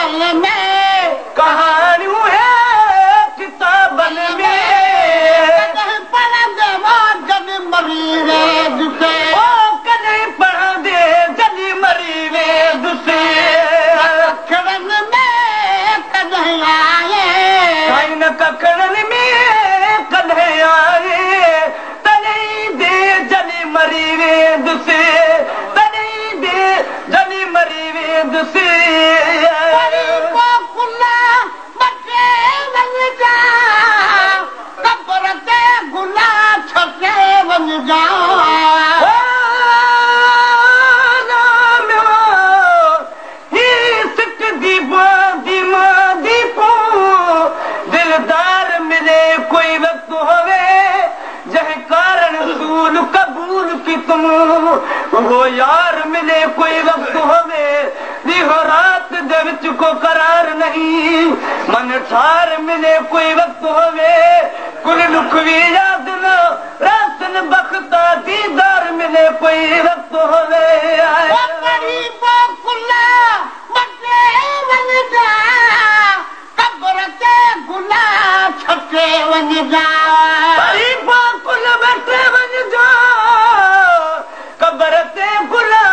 किताबनि में, कहानियूं हे किताबनि में। कॾहिं पढ़ंदे जॾहिं मरी वेंदुसि, ओ कॾहिं पढ़ंदे जॾहिं मरी वेंदुसि। कखड़नि में कॾहिं आहे, साईं न कखड़नि में कॾहिं आहे, तॾहिं दे जॾहिं मरी वेंदुसि, तॾहिं दे जॾहिं मरी वेंदुसि। कब्र ते गुला छटे वञिजां। दिलदार मिले कोई वक्त होवे, जंहिं कारण सूल कबूल की तुम, वो यार मिले कोई वक्त होवे। ॾींहुं रात दे विच को करार नहीं, मन ठार मिले कोई वक्त होवे। कुल दुख भी याद न रातन बख्ता दीदार मिले कोई वक्त होवे। कब्र ते गुला छटे वञिजां, कुल बटे वञिजां, कब्र ते गुला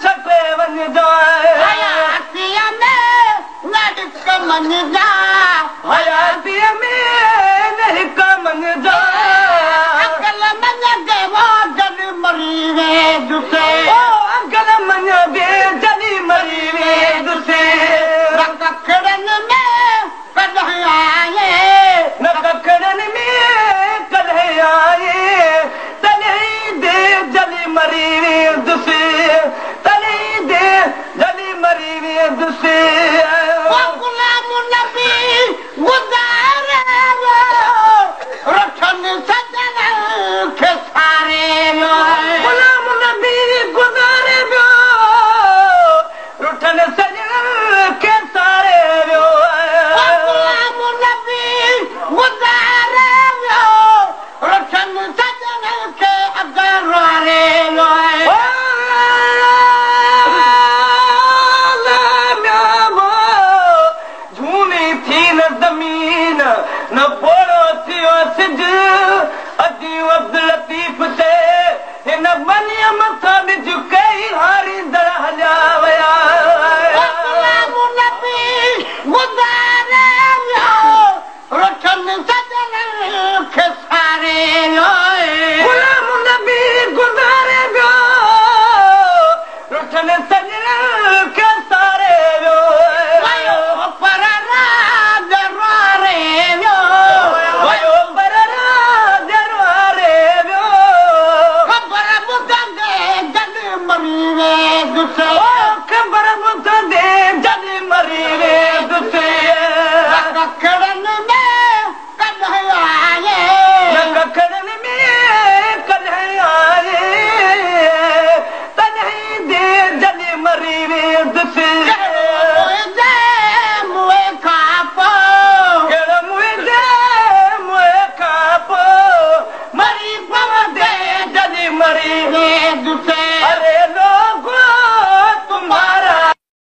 छटे वञिजां। हयातीअ में न हिक मञिजां, हयातीअ में न हिक मञिजां। अकल मञंदे जॾहिं मरी वेंदुसि, ओ अकल मञंदे जॾहिं मरी वेंदुसि। न कखड़नि में कॾहिं आहे, न कखड़नि में कॾहिं आहे, तॾहिं दे जॾहिं मरी वेंदुसि, तॾहिं दे जॾहिं मरी वेंदुसि।